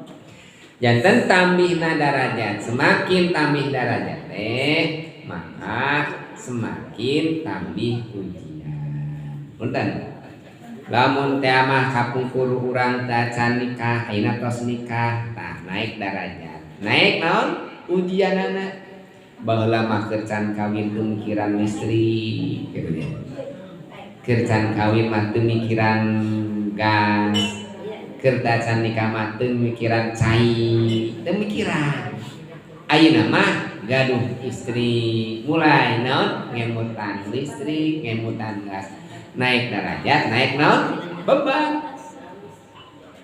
Janten tambihna darajat, semakin tambih darajat teh maka semakin tambih ujian. Punten. Lamun teh mah kapungkur urang teh can nikah, ayeuna tos nikah, tah naik darajat. Naik naon? Ujianana. Baheula mah keur can kawin teu mikiran listrik kitu nya. Keur can kawin mah teu mikiran gas. Keur can nikah mah teu mikiran cai, teu mikiran. Ayeuna mah gaduh istri, mulai naon? Ngemutan listrik, ngemutan gas. Naik darajat, naik naon? Beban.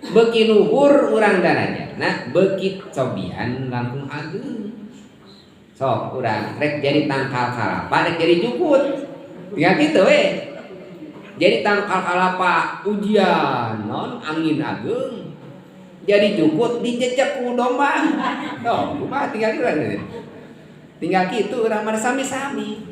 Beuki luhur urang darajatna, beuki cobian langkung ageung. Sok urang rek jadi tangkal kalapa, rek jadi jukut. Tinggal kitu we. Jadi tangkal kalapa ujian non angin ageung. Jadi jukut dijejek ku domba. Tuh, kumaha tinggal kitu. Tinggal kitu urang mah sami-sami.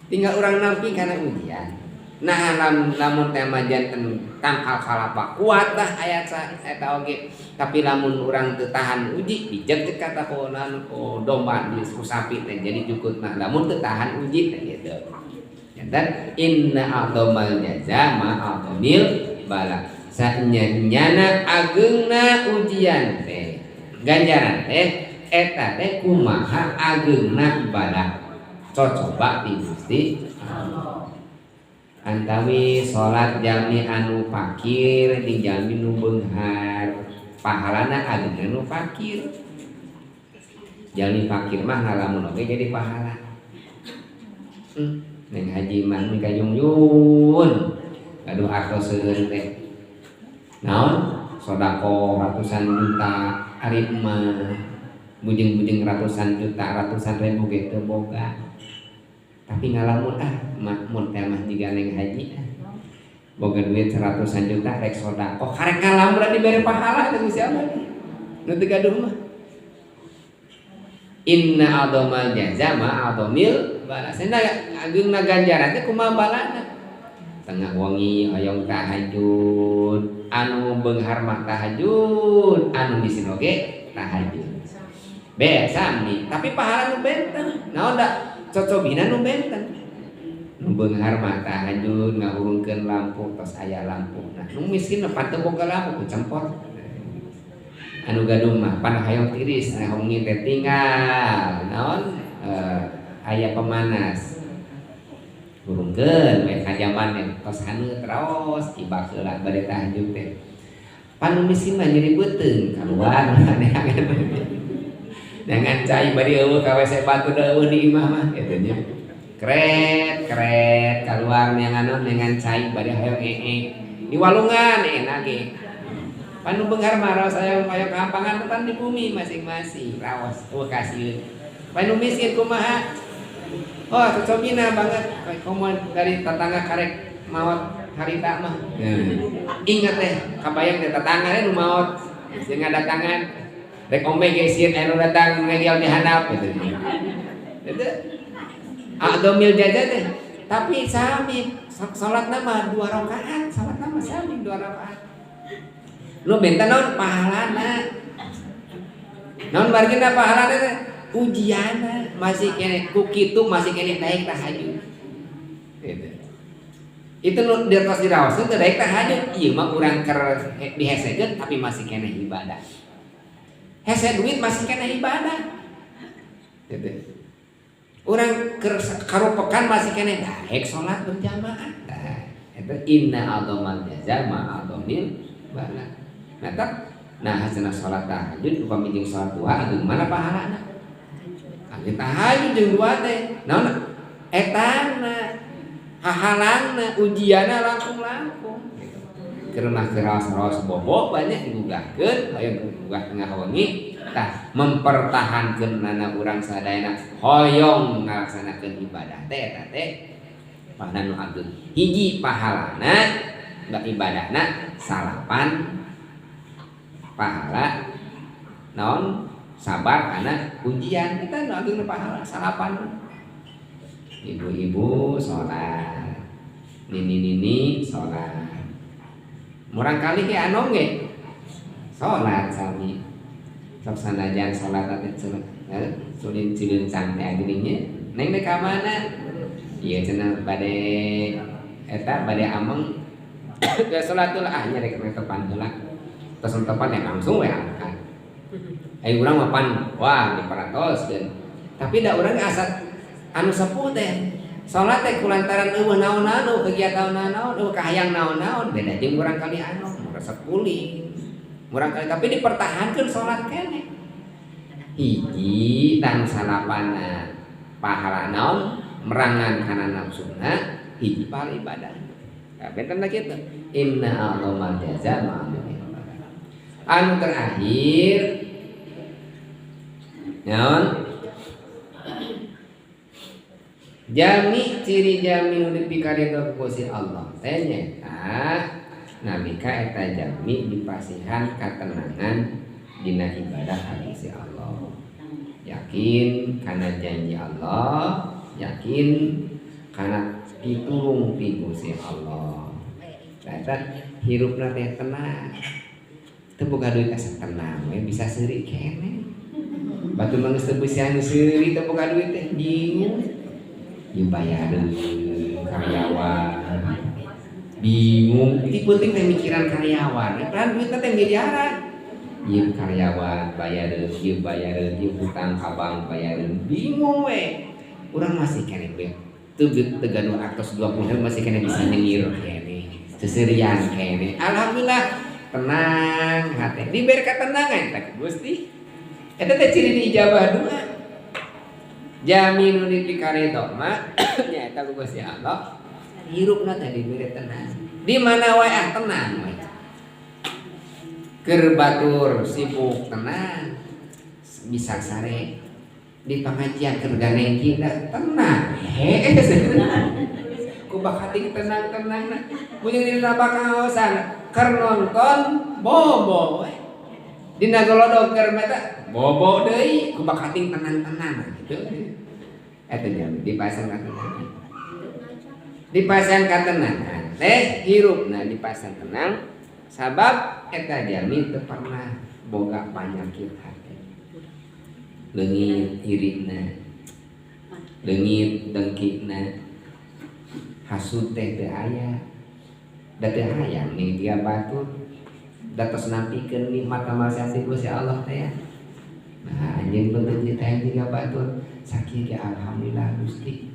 Tinggal urang nampi kana ujian. Nah, lamun teh mah janten tangkal kalapa kuat dah ayat eta oge. Tapi lamun urang teu tahan uji dijejek kata ku ku domba di ku sapi teh jadi jukut mah lamun teu tahan uji teh gitu. Janten inna a'dhamal jaza ma a'dhamil bala. Sanyana ageungna ujian teh ganjaran teh eta teh kumaha ageungna bala. Cocoba ti Gusti Allah. Antawi salat jalmi anu fakir jeung jalmi nu beunghar, pahalana ageungna nu fakir. Jalmi fakir mah ngalamun oge jadi pahala. Neng haji mah nu kayungyun gaduh artos seueur teh. Naon? Sedekah ratusan juta ari mah bujeng-bujeng ratusan juta ratusan ribu ge teu boga. Tapi ngalamun ah mun teh mah jiga neng haji ah. Boga duit ratusan juta rek sedekah karek ngalamun dibere pahala teh Gusti Allah. Nu teu gaduh mah. Inna a'dhamal jaza ma a'dhamil bala. Sena ageungna ganjaran teh kumaha balana. Tengah wengi hoyong tahajud, anu beunghar mah tahajud, anu miskin oge tahajud. Be sami, tapi pahala nu benten. Naon da cocobina nu benten. Nu beunghar mah tahajud ngahurungkeun lampu tos aya lampu. Nah, nu miskin mah pan teu boga lampu ku cempor. Anu gaduh mah pan hoyong tiris, nah wengi teh tinggal naon aya pemanas. Hurungkeun we ka jaman teh tos haneut raos ibak heula bade tahajud teh. Pan nu miskin mah nyeri beuteung kaluar neangan cai bari eueuh ka WC batu da eueuh di imah mah kitu nya. Kret kret kaluar neangan naon neangan cai bari hoyong ee. Di walungan enak ge. Pan nu beunghar mah raos hayang hoyong kampangan pan di bumi masing-masing raos eueuh kasieun. Pan nu miskin kumaha? Oh, cocobina banget. Komo dari tetangga karek maot harita mah. Ingat teh, kabayang teh tetangga nu maot sieun ngadatangan. Rek ombe ge sieun anu datang ngegel di handap gitu. Itu a'dhamil jaza teh. Tapi sami salat mah 2 rakaat, salat mah sami 2 rakaat. Nu benten naon pahalana? Naon bargina pahalana teh? Ujianna masih keneh ku kitu masih keneh daek tahajud. Gitu. Itu nu di atas diraoskeun teu daek tahajud, ieu mah urang keur dihesekeun tapi masih keneh ibadah. Hese duit masih keneh ibadah. Gitu. Urang keur karupekan masih keneh daek salat berjamaah. Tah, eta inna a'dhamal jaza ma'adhamil bala. Nah, nah hasilna salat tahajud upami jeung salat duha ageung mana pahalana? Ageung tahajud jeung duha teh. Naon etana hahalangna ujianna langkung-langkung gitu. Keur mah raos-raos bobo banyak digugahkeun hoyong gugah tengah wengi tah mempertahankeun nana urang sadayana hoyong ngalaksanakeun ibadah teh eta teh pahala nu ageung. Hiji pahalana da ibadahna salapan pahala naon sabar karena ujian eta nu ageung pahala salapan. Ibu-ibu sholat, nini-nini sholat, murang kali ke anom ge sholat sami sok sanajan sholat teh sulin cilencang teh geuning neng teh ka mana ieu cenah bade eta bade ameng ke sholatul ah nya rek tepan heula tos tepan ya langsung we angkat. Ai urang mah pan wah diparatoskeun. Tapi da urang asa anu sepuh teh salat teh kulantaran eueuh naon-naon kegiatan naon-naon eueuh kahayang naon-naon beda jeung urang kali anu resep kuling. Murang kali tapi dipertahankeun salat keneh. Hiji tang salapana pahala naon merangan kana nafsuna hiji pahala ibadah. Nah, benten kitu. Inna a'dhamal jaza ma'amil. Anu terakhir naon jami ciri jami nu dipikaridho ku Gusti Allah teh nyaeta nalika eta jami dipasihan katenangan dina ibadah ka Gusti Allah. Yakin kana janji Allah, yakin kana pitulung ti Gusti Allah. Eta hirupna teh tenang. Teu boga duit asa tenang we bisa seuri keneh. Batur mah geus teu beusian seuri teu boga duit teh bingung. Ieu bayareun karyawan. Bingung, ti penting teh mikiran karyawan. Padahal duitna teh miliaran. Ieu karyawan bayareun, ieu bayareun, ieu hutang ka bank bayareun. Bingung we. Urang masih keneh we. Teu gaduh artos 20 masih keneh bisa nyengir keneh. Seserian keneh. Alhamdulillah tenang hati. Diberi ketenangan teh Gusti. Eta teh ciri diijabah doa. Jaminu dipikaridho mah nyaeta ku Gusti Allah. Hirupna teh diberi tenang. Di mana wae ah tenang we. Keur batur sibuk tenang. Bisa sare di pengajian keur gandeng kita tenang. Heeh. Ku bakating tenang-tenang na. Mun dina bakaosan keur nonton bobo we. Dina golodog keur meta bobo deui ku bakating tenang-tenang gitu. Eta nya dipasang katenangan. Dipasang katenangan teh hirupna dipasang tenang sabab eta jami teu pernah boga panyakit hati. Leungit irina, leungit dengkina, hasud teh teu aya. Da teu hayang ning dia batur. Da tos nampikeun nikmat maksiat Gusti Allah teh ya. Nah, anjeun pun teu hayang jiga batur, sakieu ge alhamdulillah Gusti.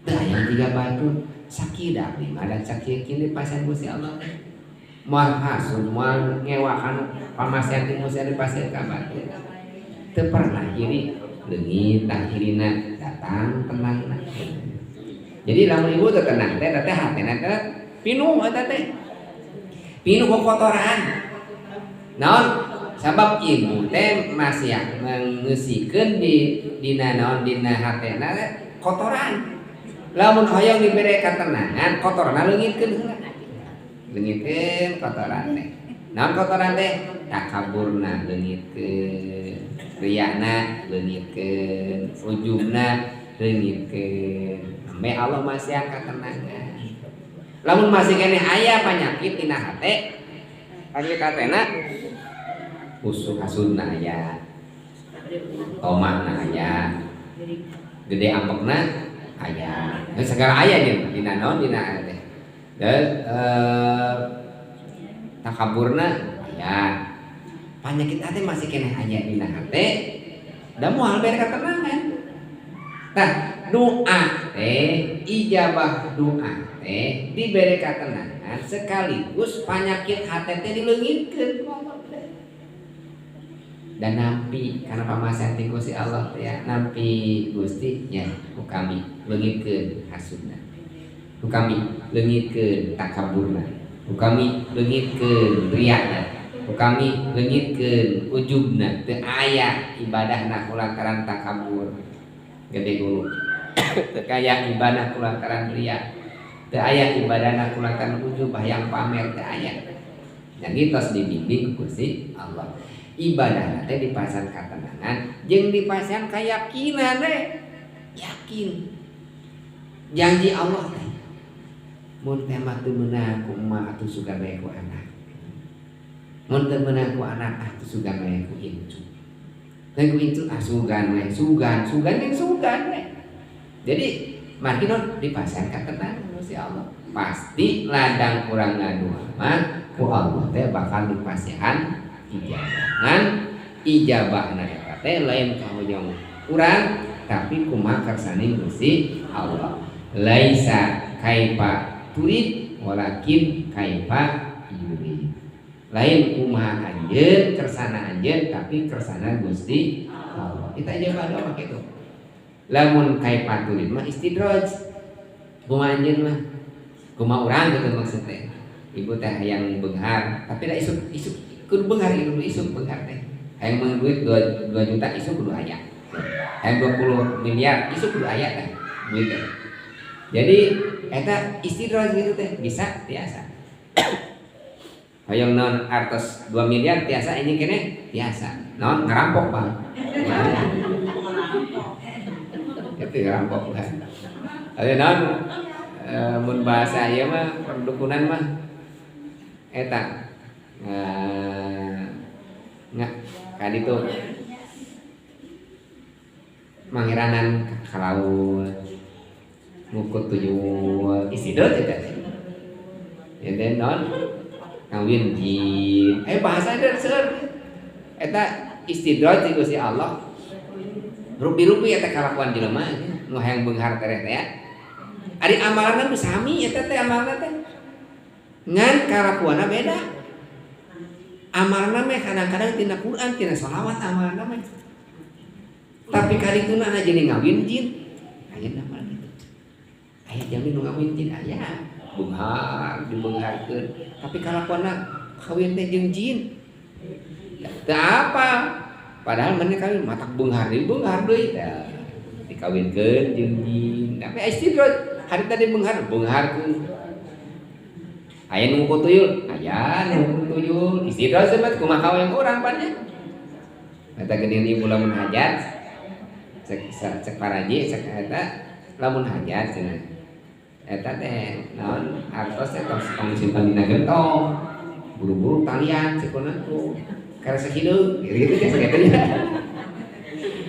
Teu hayang jiga batur, sakieu da abdi mah da sakieu kieu dipasihan Gusti Allah teh. Moal hasud, moal ngewakan pamasihan ti Gusti dipasihan ka batur. Teu pernah iri leungit tah irina datang tenang. Jadi lamun ibu teh tenang teh teh hatena teh pinuh eta teh. Pinuh kotoran. Naon? Sabab ibu teh masih mengeusikeun di dina naon dina hatena Kotoran. Lamun hoyong dibere katenangan, kotoranna leungitkeun heula. Leungitkeun kotoran teh. Naon kotoran teh? Takaburna leungitkeun, riyana leungitkeun, ujubna leungitkeun. Ameh Allah masihan katenangan. Lamun masih keneh aya panyakit dina hate, panyakit hatena usuk hasudna aya, tomahna aya, gede ambekna aya, segala aya jeung dina naon dina teh. Dan takaburna aya. Panyakit hate masih keneh aya dina hate, da moal bere katenangan. Tah, doa teh ijabah doa teh dibere katenangan sekaligus panyakit hate teh dileungitkeun ku Allah teh. Dan nampi karena pamasihan ti Gusti Allah teh ya, nampi Gusti nya ku kami leungitkeun hasudna. Ku kami leungitkeun takaburna. Ku kami leungitkeun riyana. Ku kami leungitkeun ujubna. Teu aya ibadahna kulantaran takabur. Gede hulu. Teu aya ibadah kulantaran riya. Teu aya ibadahna kulantaran ujub hayang pamer teu aya. Jadi tos dibimbing ku Gusti Allah. Ibadahna teh dipasihan katenangan jeung dipasihan kayakinan teh. Yakin. Janji Allah teh. Mun teh mah teu meunang ku emak atuh sugan we ku anak. Mun teu meunang ku anak atuh sugan we ku incu. Teu ku incu ah sugan we, sugan, sugan jeung sugan we. Jadi margi non dipasihan katenangan Gusti Allah. Pasti ladang kurang ngadua mah ku Allah teh bakal dipasihan ijabah. Ngan ijabahna eta teh lain kahoyong urang tapi kumaha kersane Gusti Allah. Laisa kaifa turid walakin kaifa yurid. Lain kumaha anjeun kersana anjeun tapi kersana Gusti Allah. Kita ijabah doa mah kitu. Lamun kaifa turid mah istidraj. Kumaha anjeun mah? Kumaha urang gitu maksudnya. Ibu teh hayang beunghar tapi da isuk isuk kudu beunghar ieu isuk beunghar teh. Hayang meunang duit 2 juta isuk kudu aya. Hayang 20 miliar isuk kudu aya teh duit teh. Jadi eta istidraj gitu teh bisa tiasa. Hayang naon artos 2 miliar tiasa ini keneh tiasa. Naon ngerampok bang. Itu ngerampok lah. Aya naon mun bahasa ieu mah perdukunan mah eta nggak kaditu mangiranan ka laut ngukut tuyul istidot eta teh. Ya teh naon kawin jin. Bahasa eta seueur. Eta istidraj ti Gusti Allah. Rupi-rupi eta kalakuan jelema nu hayang beunghar tereh teh ya. Ari amalanna nu sami eta teh amalna teh. Ngan kalakuanna beda. Amalna mah kadang-kadang tina Quran, tina sholawat amalna mah. Tapi kadituna na jadi ngawin jin. Aya amal gitu. Aya jalmi nu ngawin jin aya. Beunghar dibeungharkeun. Tapi kalakuanna kawin teh jeung jin. Teu apa? Padahal mana kawin matak beunghar deui, beunghar deui teh. Dikawinkeun jeung jin. Tapi istidraj hari tadi beunghar, beungharkeun. Aya nu nguku tuyul, aya nu nguku tuyul. Istidraj mah kumaha kawe urang pan nya. Eta geuning ibu lamun hajat cek cek paraji cek eta lamun hajat cenah. Eta teh naon artos teh tos tong simpan dina gentong. Buru-buru talian cekona ku karesek hideung gitu teh sakitu nya.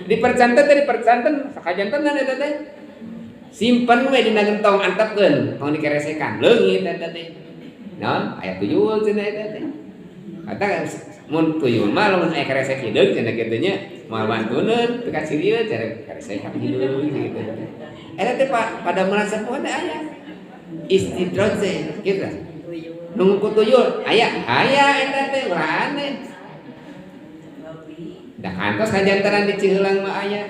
Dipercanten teh dipercanten sakajantenan eta teh. Simpen we dina gentong antepkeun tong dikeresekan leungit eta teh. Naon aya tuyul cenah eta teh. Eta mun tuyul mah lamun aya karesek hideung cenah kitu nya moal wantuneun teu kacirieun cenah karesekan hideung gitu. Eta teh pada merasa teh aya istidraj teh kitu. Nu nguku tuyul aya aya eta teh ulah aneh. Da kantos kajantaran di Ciheulang mah aya.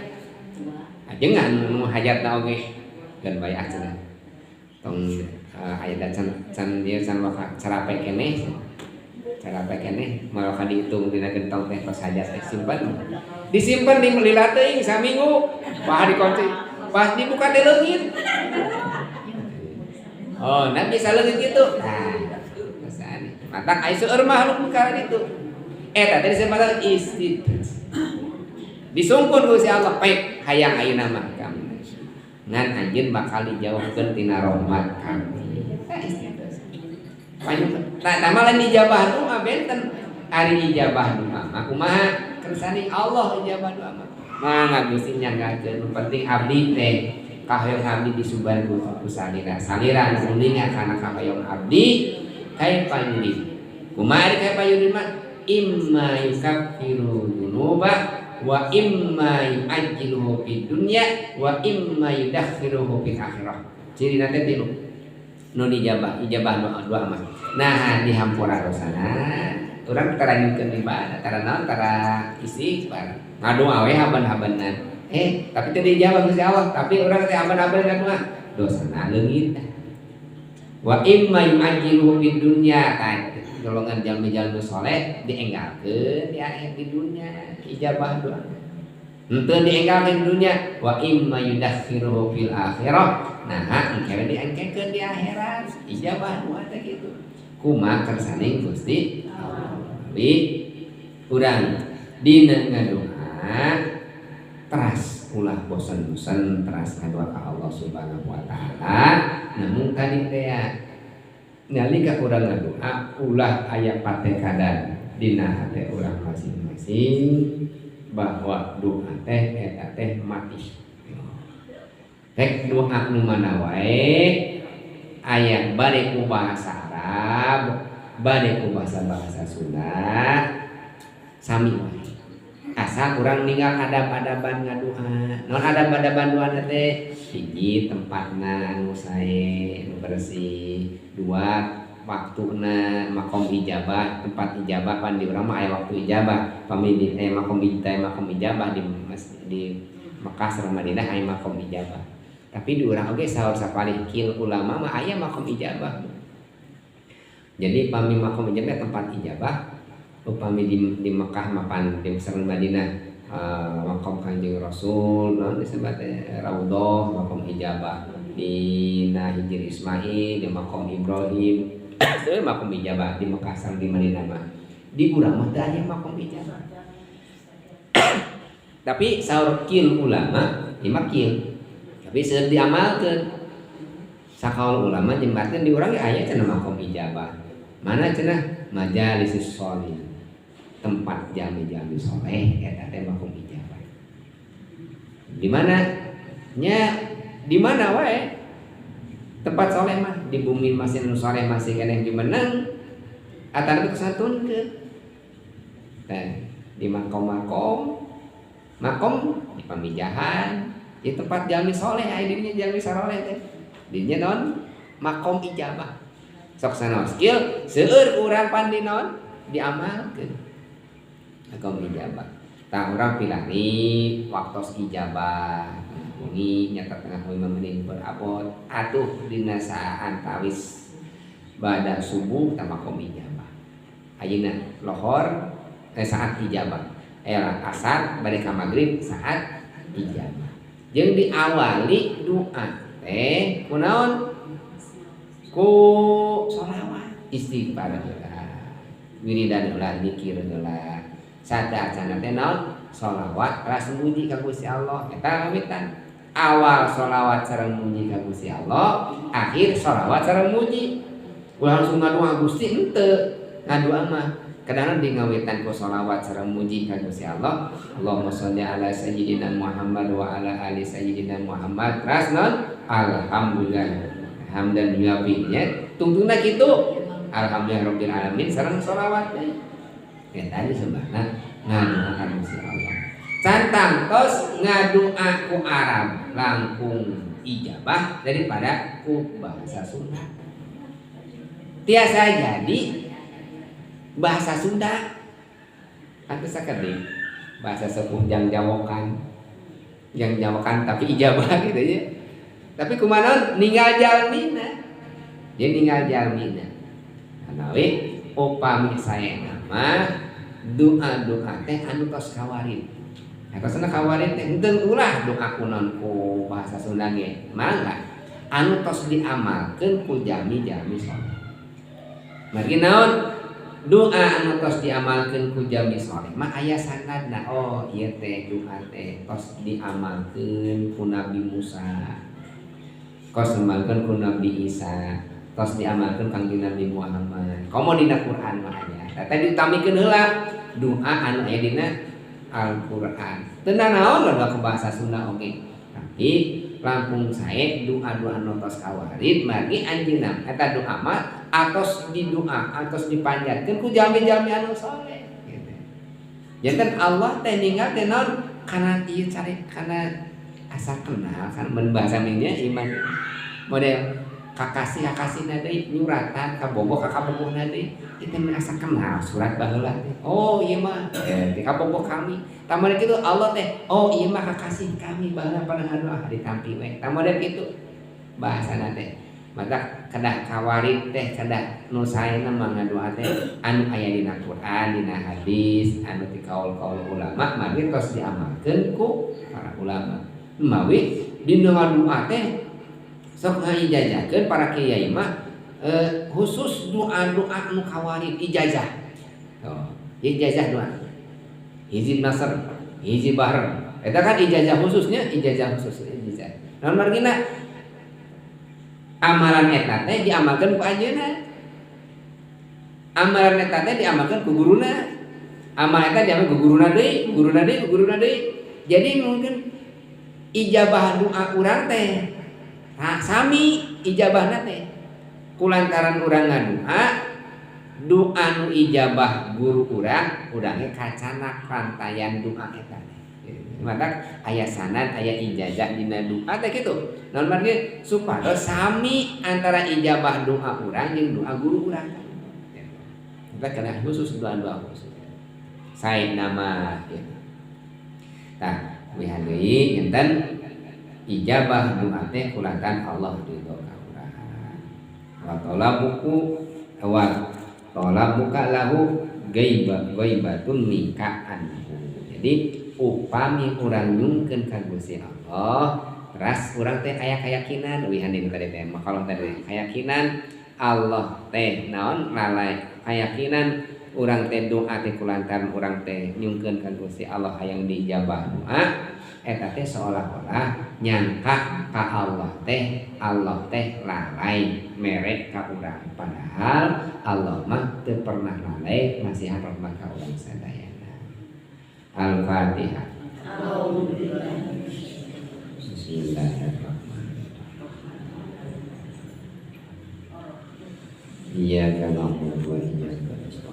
Ajengan nu hajatna oge dan bae cenah. Tong aya da can can ieu can waka carape keneh. Carape keneh moal ka dihitung dina gentong teh tos hajat teh simpen. Disimpen di lila teuing saminggu, wah dikunci. Pas dibuka teh leungit. Oh, nah bisa leungit gitu. Nah, rasane. Matak aya seueur makhluk perkara itu. Eta teh disebut istidraj. Disungkun ku si Allah, "Pek hayang ayeuna mah kamu. Ngan anjeun bakal dijauhkeun tina rahmat kami." Nah, istidraj. Nah, tah lain ijabah doa benten. Ari ijabah doa mah kumaha? Kersane Allah ijabah doa mah. Mangga Gusti nyanggakeun, nu penting abdi teh kahoyong abdi disuban ku salira. Salira nu uninga kana kahoyong abdi kaifa yurid. Kumaha ari kaifa yurid mah? Imma yukaffiru dzunuba wa imma yu'ajjiluhu fid dunya wa imma yudakhiruhu fil akhirah. Ciri teh tilu. Nu dijabah ijabah doa doa mah. Nah, dihampura dosana. Urang tara nyungkeun ibadah, tara naon, tara istighfar. Ngadoa we haben-habenan. Tapi teu dijawab ku si Allah, tapi urang teh haben-haben ngadoa. Dosana leungit. Wa imma yu'ajjiluhu fid dunya. Tah, golongan jalmi-jalmi soleh dienggalkeun di akhir di dunya ijabah doa. Henteu dienggalkeun di dunya, wa imma yudakhiruhu fil akhirah. Nah, engke we diengkekeun di akhirat ijabah doa teh kitu. Kumaha kersaning Gusti Allah. Tapi urang dina ngadoa teras ulah bosan-bosan teras ngadoa ka Allah Subhanahu wa taala. Namun tadi teh ya nalika urang ngadoa ulah aya patekadan dina hate urang masing-masing bahwa doa teh eta teh mati. Rek doa nu mana wae aya bade ku bahasa Arab, bade ku bahasa-bahasa Sunda sami wae. Asal urang ninggal adab-adaban ngadoa. Naon adab-adaban doa teh? Hiji, tempatna anu sae, anu bersih. Dua, waktuna makom ijabah, tempat ijabah pan di urang mah aya waktu ijabah. Pami di makom ijabah, makom ijabah di di Mekah sareng Madinah aya makom ijabah. Tapi di urang oge saur sapalih kil ulama mah aya makom ijabah. Jadi pami makom ijabah tempat ijabah, upami di Mekah mapan di sareng Madinah makom Kanjeng Rasul naon disebut teh raudhah makom ijabah, di Hijir Ismail, di makom Ibrahim itu makom ijabah di Mekah sareng di Madinah mah. Di urang mah teu aya makom ijabah. Tapi saur kil ulama, ieu mah kil. Tapi seueur diamalkeun. Sakaul ulama jembatkeun di urang ge aya cenah makom ijabah. Mana cenah? Majalis sholihin. Tempat jalmi-jalmi soleh eta teh makom ijabah. Di mana? Nya di mana wae? Tempat soleh mah di bumi masih nu soleh masih keneh jumeneng atanapi kesantunkeun. Tah, di makom-makom makom di pamijahan di tempat jalmi soleh aya dirinya jalmi saroleh teh dirinya non makom ijabah sok sanaos kieu seueur urang pan di non diamalkeun makom ijabah. Tah, urang pilari waktos ijabah wengi nyata tengah 5 menit berabot atuh dina saantawis bada subuh tah makom ijabah. Ayeuna lohor saat ijabah, asar bade ka magrib saat ijabah. Jeung diawali doa teh kunaon? Ku sholawat, istighfar heula, wiridan heula, zikir heula. Sateuacanna teh naon? Sholawat ras muji ka Gusti Allah. Eta ngawitan. Awal sholawat sareng muji ka Gusti Allah, akhir sholawat sareng muji. Ulah langsung ngadoa Gusti henteu. Ngadoa mah kadang di ngawitan ku sholawat sareng muji ka Gusti Allah. Allahumma sholli ala sayyidina Muhammad wa ala ali sayyidina Muhammad. Ras non alhamdulillah hamdan yuafi nya tungtungna kitu. Alhamdulillah rabbil alamin sareng sholawat teh. Eta disebutna ngadoa ka Gusti Allah. Can tangtos ngadoa ku Arab langkung ijabah daripada ku bahasa Sunda. Tiasa jadi bahasa Sunda kan teu sakedik bahasa sepuh jangjawokan, jangjawokan tapi ijabah gitu ya. Tapi kumaha ninggal jalmina, dia ninggal jalmina. Anawi upami saya mah doa-doa teh anu tos kawarin. Atosna kawarid teh henteu ulah doa kunaon ku bahasa Sunda ge. Mangga anu tos diamalkeun ku jami-jami soleh. Margi naon? Doa anu tos diamalkeun ku jami soleh mah aya sanadna. Oh ieu teh doa teh tos diamalkeun ku Nabi Musa, tos diamalkeun ku Nabi Isa, tos diamalkeun kangjeng Nabi Muhammad. Komo dina Quran mah aya. Tah diutamikeun heula doa anu aya dina Al-Qur'an. Teu nanaon lah ku bahasa Sunda oge. Tapi langkung sae doa-doa anu tos kawarid margi anjeunna eta doa mah atos didoa, atos dipanjatkeun ku jalmi-jalmi anu soleh gitu. Janten Allah teh ninggal teh naon kana ieu cari kana asa kenal kan mun bahasa nya iman model kakasih-kakasihna deui nyuratan kabogoh ka kabogohna deui kita merasa kenal surat baheula teh. Oh ieu mah teh kabogoh kami. Tah model kitu Allah teh oh ieu mah kakasih kami baheula pernah ngadoa ditampi we. Tah model kitu bahasana teh. Maka kedah kawarid teh kedah nu saena mah ngadoa teh anu aya dina Quran, dina hadis, anu ti kaul-kaul ulama margi tos diamalkeun ku para ulama. Mawi dina ngadoa teh sok ngaijajakeun para kiai mah khusus doa-doa nu kawarid ijazah. Oh, ijazah doa. Hizib nasr, hizib bahr. Eta kan ijazah khususnya, ijazah khusus ijazah. Naon margina amalan eta teh diamalkeun ku anjeunna. Amalan eta teh diamalkeun ku guruna. Amalan eta diamalkeun ku guruna deui, ku guruna deui, ku guruna deui. Jadi mungkin ijabah doa urang teh sami ijabahna teh kulantaran urang ngadua doa nu ijabah guru urang urangnya kacanak rantayan doa eta teh. Maka aya sanad aya ijazah dina doa teh kitu. Naon margi supados sami antara ijabah doa urang jeung doa guru urang. Kita kena khusus doa-doa khusus. Sae nama gitu. Tah, wihan deui enten ijabah doa teh kulantaran Allah ridho ka urang. Wa talabuku wa talabuka lahu ghaiba ghaibatun minka anhu. Jadi upami urang nyungkeun ka Gusti Allah, teras urang teh aya keyakinan wihan deui tadi teh makalah tadi keyakinan Allah teh naon lalai keyakinan urang teh doa teh kulantaran urang teh nyungkeun ka Gusti Allah hayang diijabah doa eta teh seolah-olah nyangka ka Allah teh lalai mere ka urang padahal Allah mah teu pernah lalai masihan rahmat ka urang sadayana. Al-Fatihah. Bismillahirrahmanirrahim. Iyyaka na'budu wa